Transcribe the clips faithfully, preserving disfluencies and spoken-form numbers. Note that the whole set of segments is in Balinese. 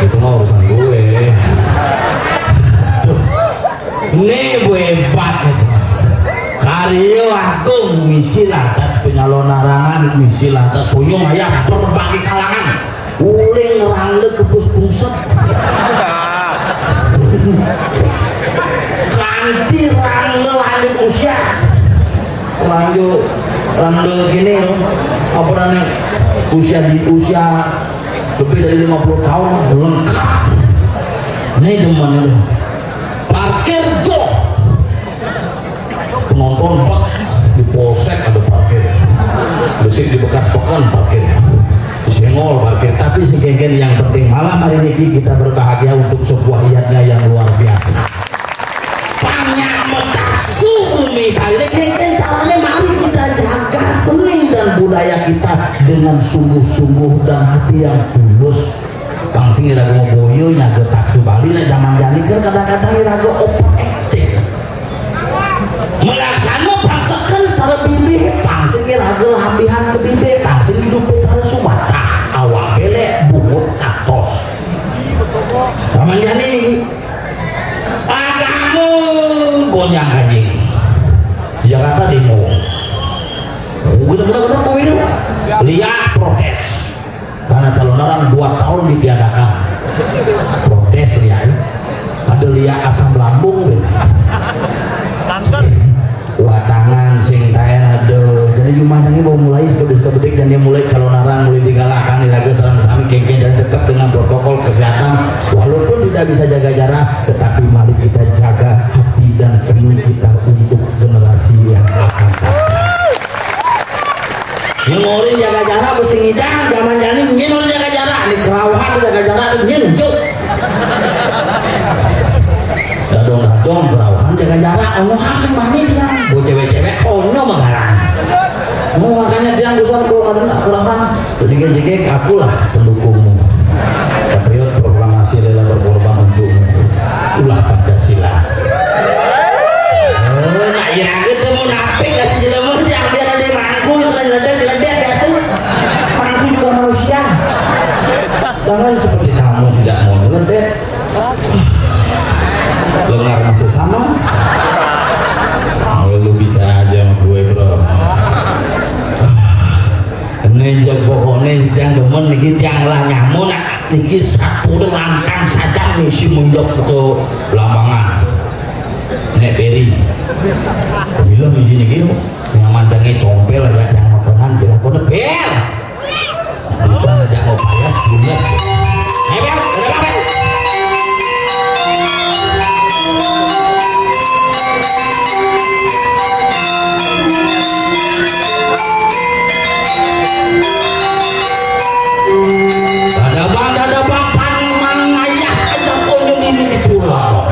Itu mah urusan gue. Aduh. Ini gue hebat itu. Karya agung, misi lantas penyalonarangan, misi lantas suyung ayah berbagai kalangan. Uling rangda kepus pungset. Kanti rangda lanjut usia. Lanjut rangda gini loh. Apa namanya? Usia di usia lebih dari lima puluh tahun lengkap. Ini demen itu. Parkir joh. Penonton bak di polsek ada parkir. Besik di bekas pekan parkir. Di Senggol parkir. Tapi sing kéngkén, yang penting malam hari ini kita berbahagia untuk sebuah iadnya yang luar biasa. Banyak metasu bumi balik, kéngkén carané, mari kita jaga seni dan budaya kita dengan sungguh-sungguh dan hati yang tulus. Pang sing iraga maboya nyaga taksu Bali, nah jaman jani kan kadang-kadang iraga over acting. Malaksana pangseken cara bibih, pang sing iraga lambihan ka bibih, pang sing idupé cara sumatah, awak belék, bungut atos. Jaman jani niki. Agama gonjang-ganjing. Jakarta demo. Bener-bener kuwi. Lihat protes. Karena calon orang dua tahun ditiadakan. Protes ya. Ada lihat asam lambung gitu. Watangan sing taén ada. Jadi jumah tangi mau mulai sekebis kebedik dan dia mulai calon orang mulai digalakan, iraga sareng sami kéngkén dan tetap dengan protokol kesehatan. Walaupun tidak bisa jaga jarak, tetapi mari kita jaga hati dan seni kita untuk generasi yang akan datang. Nyén orin jaga jarak mesti ngidang, jaman jani nyén orin jaga jarak, né kerauhan jaga jarak nyén juk. Dadong-dadong kerauhan jaga jarak, ono khas mami dia. Bo cewek-cewek ono magaran. Mau makanya dia besar gua kadang kerauhan. Jegek-jegek, akulah pendukungmu. Patriot proklamasi rela berkorban untukmu. Itulah Pancasila. Oh, nak iraga teu munafik, ati jelema yang biar ada yang merangkul, itu kan jeledek, jeledek, biasa. Merangkul juga manusia. Jangan seperti kamu tidak mau jeledek. Lengar masih sama. Oh, lu bisa aja sama gue, bro. Ini jek pokoknya yang demen niki tiang lah nyamun, niki satu lantang saja misi munjuk ke Lambangan. Nek Beri. Bila misi niki nyamandangi tompel aja yang makanan bila kau ber. Bisa ngajak mau payas, lunas. Ayo, Bang, udah, Bang. Dadabang, dadabang, panang ayah, ada ponyong ini di pulau.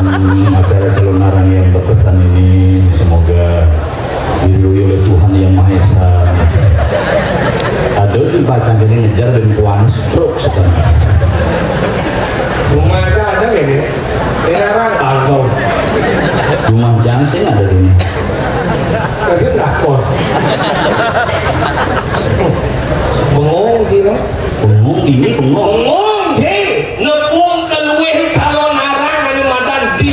Hmm, acara calon arang yang berkesan ini semoga diridhoi oleh Tuhan Yang Maha Esa. Aduh, di pacang ini ngejar dan kuan stroke sekarang. Rumah aja ada ini. Ini arang alkohol. Rumah jang sih ada ini. Kasih lakon. Bengong sih, no? Bengong ini, bengong. Bengong sih. Nepung keluih calon arang anu madan di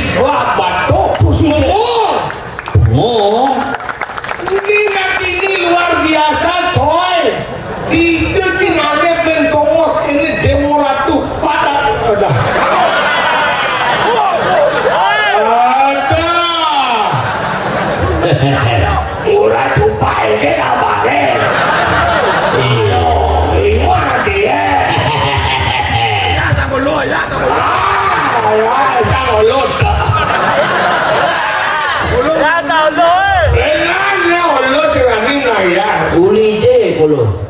Bato. Pusing. Bengong. Bengong. Ini, ini luar biasa, coy. Itu cing alit dan tongos ini Dewa Ratu pada. Udah. Ada. Murah tupai ke kabare. Iyo, iyo dia. Ya, sama lo, ya, sama lo. Ah, ya, sama lo. Ya, tahu lo, eh. Benar, ya, lo sing rani naya. Uli je, kolo.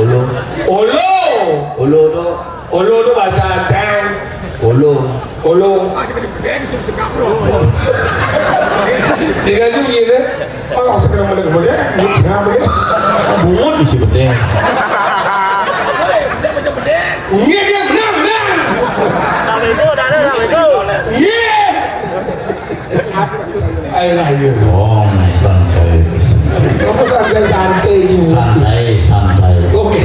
Ulu. Ulu. Ulu tu. Ulu tu bahasa Aceh. Ulu. Ulu. Dia tu gini. Oh, sekarang mana kemudian? Sekarang mana? Bungut bisi bedeng. Iya, dia benar, benar. Iya. Ayo, ayo. Oh, santai. Apa santai-santai ini? Santai, santai. Oke.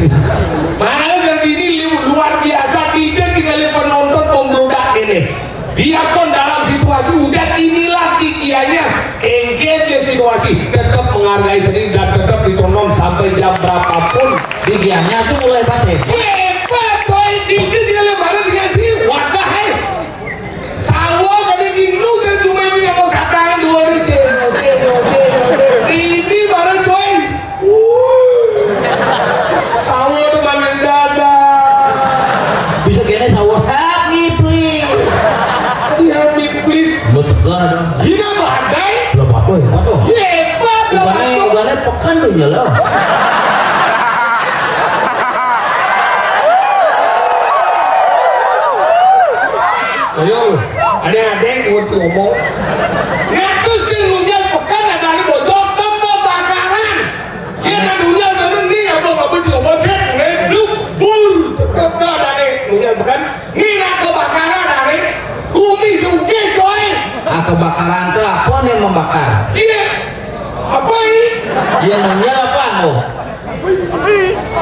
Makanya, dan ini lu-, luar biasa, tidak tinggal penonton pembludak ini. Biarpun dalam situasi hujan, inilah kikianya. Engke ke situasi, tetap menghargai seni dan tetap ditonton sampai jam berapapun. Kikianya tu mulai batin. Hebat, boy. Ini dia lebaran dengan si wadah, eh. Sawo tadi rindu dan cuma ini kalau satang dua ni, cero, cero, cero, cero. Ini baru, coy. Wuh. Sawo tu mana dada. Bisa kene sawo, "Help me, please." Help me, please. Lu segar dong. Gila badai. Belum apa ya, apa tuh? Hebat, belum apa. Bukannya pekan tuh ya lo. Ayo, ada yang ada yang mau ngomong. Ngaku sing nunjang pekan ada di bojong pembakaran. Ya kan nunjang bener nih, apa apa sih ngomong cek, ngeduk, bur. Tetep ada nih nunjang pekan. Nih nak kebakaran hari. Bumi sugih, coy. Ah, kebakaran tuh apa nih membakar? Iya. Apa ini? Dia nunjang apa anu?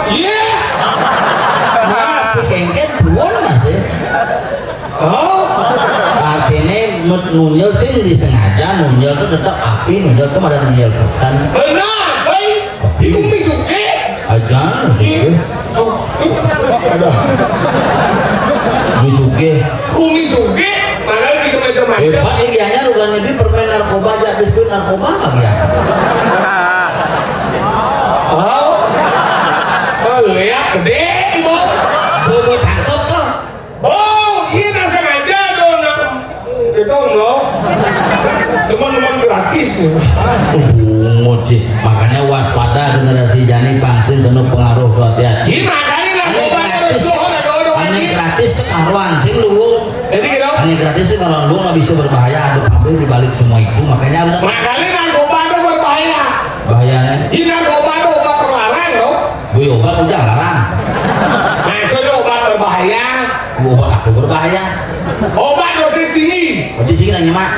Iya. Nah, kengken buan masih. Oh. Artinya mut nunjel sih disengaja, nunjel tuh tetap api, nunjel tuh ada nunjel kan. Benar, baik. Itu misuke. Aja, misuke. Oh. Aduh. Misuke. Umi suge, padahal kita macam-macam. Hebat ini, hanya bukan ini permen narkoba aja, biskuit narkoba apa ya? Oh, oh, lihat gede itu. Bobo tangkep loh. Oh, iya, nasa aja dong. Kita loh. Teman-teman gratis nih. Bungut sih. Makanya waspada generasi jani pangsin kena pengaruh tuh, hati-hati. Iya, makanya narkoba harus gratis. Ada orang. Ane gratis teh karuan sing luwung. Jadi gitu. Ane gratis sih kalau luwung nggak bisa berbahaya, ada pabrik di balik semua itu, makanya harus. Makanya narkoba itu berbahaya. Bahayanya? Di narkoba itu obat terlarang, loh. Bu, obat udah larang. Maksudnya obat berbahaya. Bu, obat apa berbahaya? Obat dosis tinggi. Berarti sih nanya, Mak.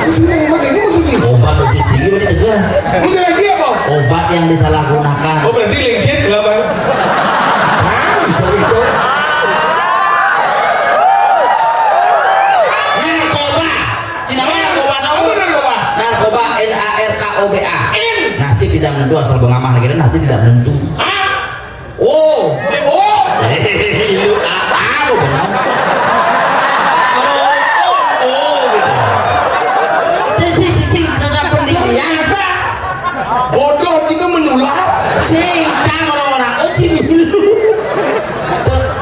Di sini, Mak, ini maksudnya. Obat dosis tinggi berarti cegah. Lu lagi apa? Obat yang disalahgunakan. Oh, berarti legit lah, Bang. Hah? Bisa gitu. Narkoba. Tidak ada narkoba, apa narkoba? Narkoba, N A R K O B A. N. Nasib tidak menentu, asal bengamah lagi, nasib tidak menentu. Hah? Oh. Oh. Lu apa lu, Bang? Oh, oh, oh, gitu. Sing, sing, sing, tetap pendirian. Bodoh juga menular. Sing, cang orang-orang, oh, sing, lu.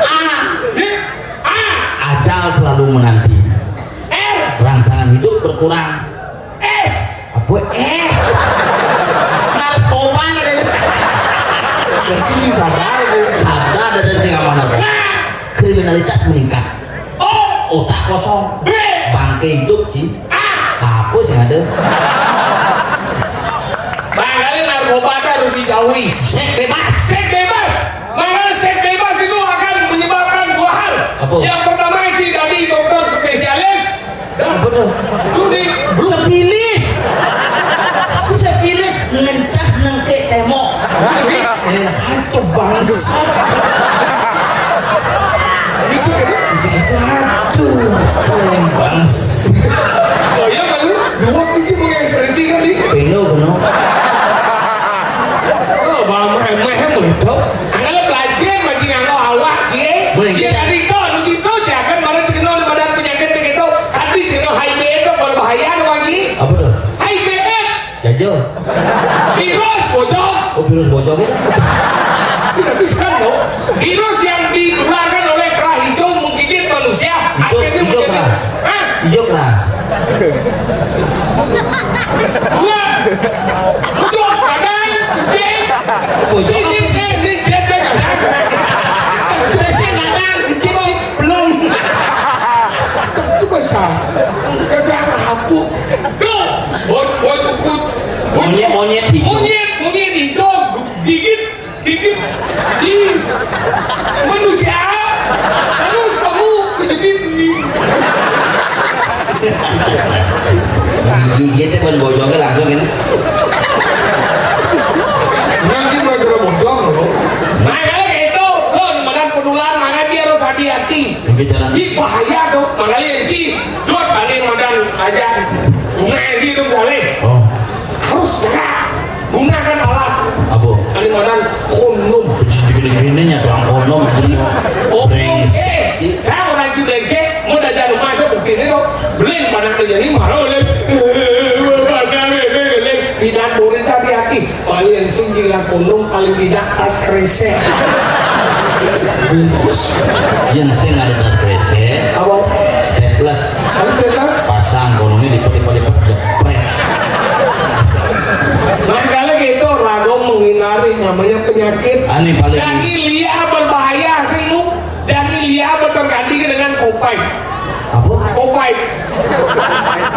A. Ini A. Ajal selalu menanti. R. Rangsangan hidup berkurang. S. Apa S? Narkoba ada. Jadi sadar, sadar ada sing amanah. Kriminalitas meningkat. Oh, Otak kosong. B. Bangke hidup, Ci. A. Apa sih ada? Barangkali narkoba itu harus dijauhi. Seks bebas. Seks bebas. Maka seks bebas itu akan menyebabkan dua hal. Apa? Yang pertama, si tadi dokter spesialis. Apa tuh? Itu di Sepilis. Sepilis ngencah nengke tembok. Ini hantu bangsat. Bisa jatuh. Kalian bangsat. Oh iya, Pak, lu dua biji punya ekspresi kan, di? Pino, Pino. Oh, bang, remeh, begitu. Angkala belajar, bagi nganggo awak, cie. Boleh, Dia kita tadi tuh, nu situ, jangan malah cekno pada penyakit begitu. Tadi cekno H I V itu berbahaya, lagi. Apa tuh? H I V itu. Jajo. Virus bocor. Oh, virus bocor gitu. Tidak bisa, loh. Virus yang ditularkan oleh kerah hijau menggigit manusia, Hijau, akhirnya hijau menjadi kerah. Hah? Hijau kerah. Bukan. Bocor kadang, jin. Bocor Ini, apa? Ini, ini jin kadang. Biasanya kadang, jin belum. Itu besar. Kadang hapuk. Tuh, bot, bot, bot. Monyet, monyet hijau. Monyet, monyet hijau. Gigit, gigit. Di manusia. Terus kamu kejepit ini. Gigitnya pun bojongnya langsung ini. Nanti mau kena bojong, loh. Nah, kalau kayak itu, tuh, madan penular, makanya dia harus hati-hati. Ini cara Ini bahaya, tuh. Makanya, sih, tuh, ada yang madan aja. Ngaji, tuh, boleh. Oh. Harus jaga. Gunakan alat. Apa? Ada madan kondom. Gini-gini nya doang kondom. Oh, Brengsek. Eh, saya orang brengsek, mau jajan rumah aja begini, tuh. Beli pada kerja ini, malah oleh. Tidak boleh hati-hati. Paling sing kira kondom, paling tidak tas kresek. Bungkus. Yang sing ada tas kresek. Apa? Staples. Ada staples? Pasang, kondomnya dipet-dipet, jepret. Nah, kalau gitu, ragu menghindari namanya penyakit. Aneh paling. Jangan lihat berbahaya sih, lu. Jangan lihat berganti dengan Covid. Apa? Covid.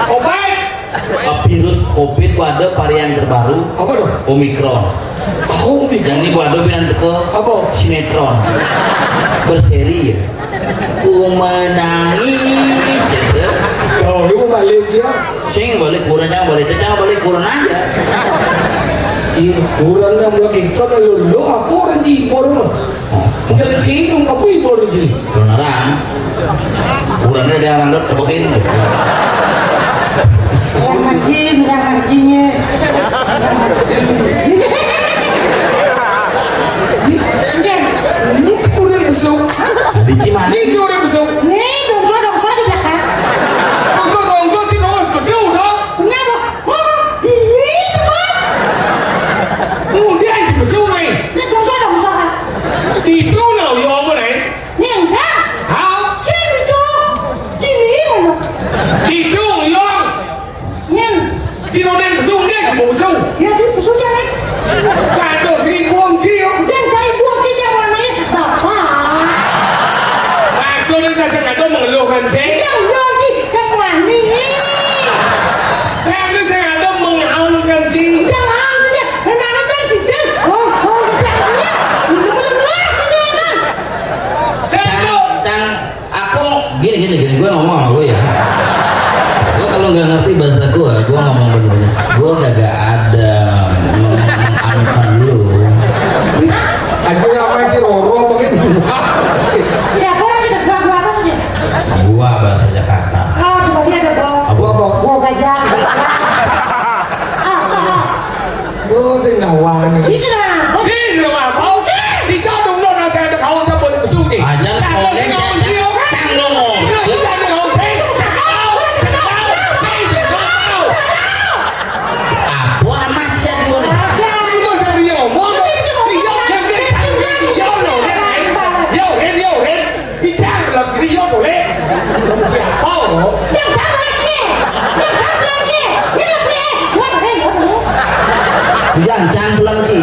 Covid. Eh, virus covid ku ada varian terbaru. Apa tuh? Omicron. Oh, Omicron. Dan ini ku ada bilang ke Apa? Sinetron. Berseri ya. Ku menangi gitu. Oh, lu mau balik ya? Sing balik kurang, jangan balik, jangan balik kurang aja. Iya, kurang dah, mulai kita dah lu, lu apa orang Cibor mah? Jangan singgung, apa Cibor ji? Lu narang. Kurangnya dia orang dot tebakin. Yang lagi, yang laginya. Ini kurang besok. Di Cimahi. Ini kurang besok. Nih, dongso, dongso di belakang. Dongso, dongso, di dongso besok, dong. Kenapa? Oh, ini itu, Mas. Kemudian di besok, Mai. Ini dongso, dongso, Kak. Itu, no, yo, apa, Mai? Nih, enggak. Hah? Sini, tuh. Ini, loh. Itu, yo. Nyen. Si Ronen besung dia, mau besung. Ya, dia besung ya, Nek. Satu seribu, Ci, yo. Dan saya buat sih, jangan namanya Bapak. Maksudnya saya sengaja mengeluhkan, Ci. Ya, ya, Ci, jangan nih. Saya ambil sengaja mengalunkan, Ci. Jangan, Ci. Memang ada, Ci, Ci. Oh, oh, jangan, ya. Bener-bener, bener-bener. Saya tuh Cang, aku gini, gini, gini, gue ngomong sama lu ya. Lu kalau nggak ngerti bahasa gue, gue ngomong begini. Gue kagak ada menganukan lu. Aja ngapain sih, Roro pakai dua? Siapa orang kita gua, gua apa sih? Gua bahasa Jakarta. Oh, coba lihat deh, Bro. Apa? Gua, gua, gua gajah. Ah, ah, ah. Lu sing nawani. Sing nawani. Sing nawani. Kau sih, di jadung lo nasi ada kau cabut besuki. Aja lah, kau deh, cang, cang, cang, lo mau. Itu sudah ada kau sing. Cang, kau, cang, kau, cang, kau. Apa amat sih jadung lo? Itu sambil ngomong. Iya, yang dia cang, dia, dia, lo, dia, dia, dia, dia. Bicara dalam diri, yo, boleh. Siapa, lo? Yang sama lagi. Yang sama lagi. Ini lebih. Gua boleh, gua boleh. Jangan pulang, Ci.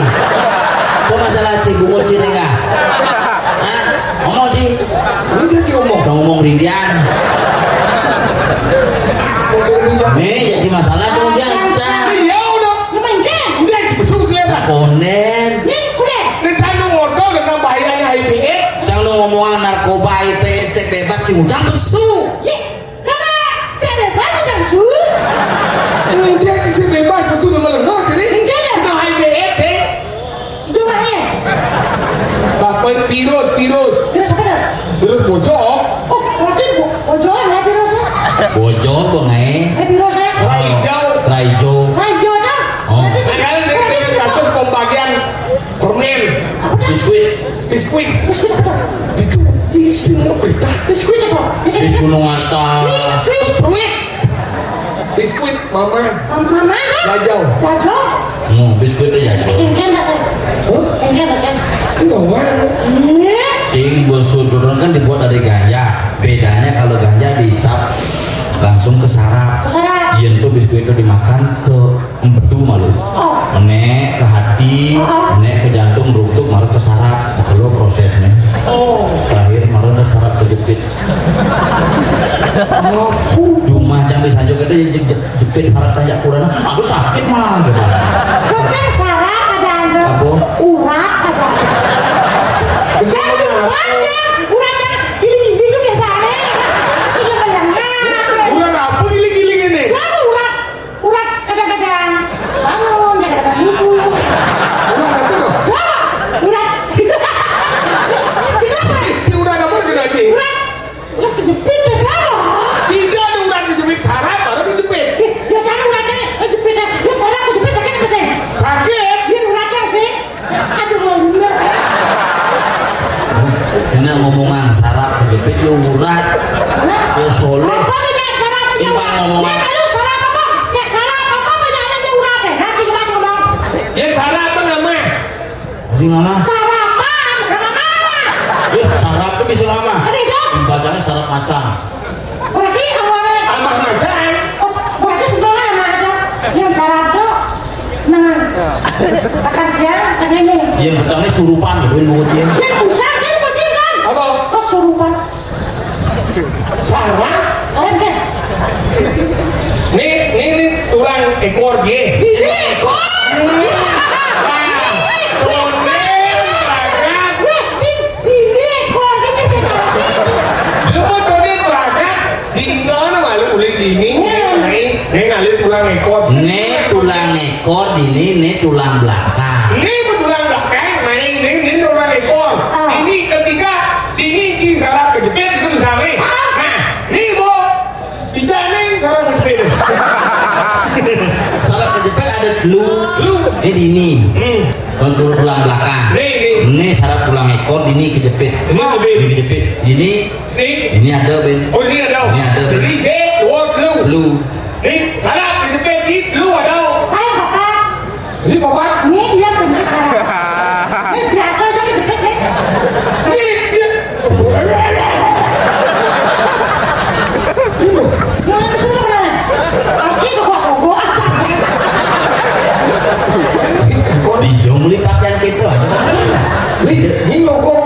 Kok masalah Ci, bungut Ci, enggak? Hah? Ngomong, Ci. Lu dia, Ci, ngomong. Udah ngomong rindian. Sing ucap pesu. Yé, karena saya bebas bisa su. Dia sing bebas pesu nama lengah jadi. Enggak ya? Nah, hai B F, eh. Itu lah ya. Bapak virus, virus. Virus apa dah? Virus bojok. Oh, berarti bo- bojok ya virusnya? Bojok, Bang, eh. Eh, virusnya? Raijo. Raijo. Raijo dah. Oh. Berarti sih- Sekarang dari berarti sih- kasus pembagian permen. Apa dah? Biskuit. Biskuit. Biskuit apa? Itu isi berita. Biskuit apa? Bis gunung atas. Fruit. Fruit. Biskuit, Mama. Mama, Mama. Jajau. Jajau. Hmm, biskuit itu jajau. Kengken rasanya. Hah? Kengken rasanya. Enggak, Wan. Iya. Sing bos suduran kan dibuat dari ganja. Bedanya kalau ganja dihisap langsung ke saraf. Ke saraf. Yen tuh biskuit itu dimakan ke empedu malu. Oh. Menek ke hati, oh, oh, menek ke jantung, beruntuk, marah ke saraf. Kalau prosesnya. Oh. Terakhir marah ke saraf kejepit. Aku cuma jangan disanjung kita jepit saraf tanya kurang. Aku sakit mah gitu. Terus kan saraf ada anu. Apa? Urat ada. Jangan banyak. Urat yang giling-giling itu biasa aneh. Sudah mendengar. Urat apa giling-giling ini? Waduh, urat. Urat kadang-kadang bangun, kadang-kadang tidur. Urat apa tuh? Wah, urat. Silakan. Ini urat apa lagi lagi? Urat. Urat kejepit ya, Bang. Tidak ada urat kejepit, saraf baru kejepit. Ih, biasanya uratnya kejepit ya. Yang saraf kejepit sakit apa sih? Sakit. Yang uratnya sih. Aduh, bener. Ini ngomongan saraf kejepit ya urat. Ya soleh. Apa beda saraf sama urat? Ngomongan. Ya, kalau saraf apa? Sa- saraf apa beda ada yang urat ya? Nanti coba coba. Ya saraf apa nama? Bisa ngama? Sarapan, sarapan. Ya, saraf tuh bisa ngama. Ada itu? Bacanya saraf macan. Berarti awalnya Tambah macan. Oh, berarti sebenarnya sama ada yang sarap tuh senang. Makan siang, makan ini. Yang pertama surupan gitu, yang mau dia. Yang usah saya mau kan? Apa? Kok surupan? Sarap? Sarap deh. Nih, nih, nih tulang ekor je. Ini ekor. Wah, tulang ekor. Wah, ini, ini ekor. Ini sih. Lu mau tulang belakang? Di mana malu uling dini? Nih, nih ngalih tulang ekor. Nih tulang ekor dini, nih tulang belakang. Nih tulang belakang, nih, nih, nih tulang ekor. Ah. Ini ketiga, ini ci sarap kejepit itu misalnya. Ah. Nah, nih bu, tidak nih sarap kejepit. Sarap kejepit ada telu. Telu. Ini dini. Hmm. Tulang belakang. Nih, nih. Ini sarap tulang ekor, ini kejepit. Ini kejepit. Ini kejepit. Ini Ini ada, Ben. Oh, ini ada. Ini ada, Ben. Ini sih, dua, telu. Telu. Ini sarap, ini peti, telu ada. Ayo, Bapak. Ini Bapak. Ini dia kunci sarap. Ini biasa aja gitu, Ben, ya. Ini, ini. Ini. Yang lebih susah mana? Pasti sogok-sogok, asal. Dijong beli pakaian gitu aja. Ini, ini kok.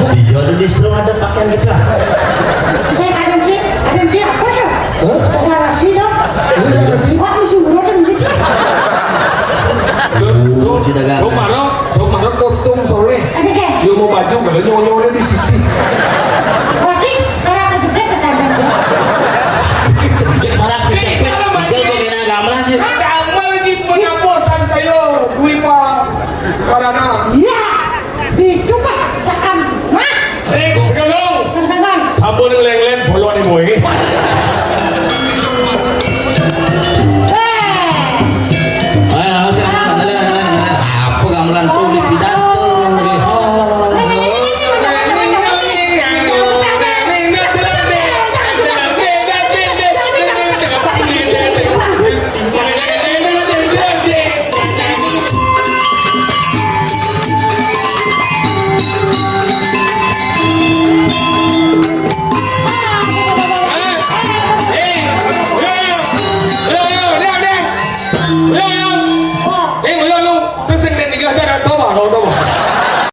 Iya, ada di Srong ada pakaian kita. Saya kadang sih, kadang sih apa tuh? Hah? Ada nasi dong. Ada nasi? Wah, mesti udah ada duit ya. Lu, lu, Lu, tidak ganteng. Lu mana, lu mana kostum soleh? Ada kan? Lu mau baju, kalau nyonya udah di sisi. Berarti sarap kejepit ke sana. Sarap kejepit, dia mau kena gamelan sih. Gamelan lagi pengapusan kayo, duit pak. Karena Iya. Itu kan sekan. Nah. Sing, segelung. Sekan. Sampun leng-leng bolong nih, boy.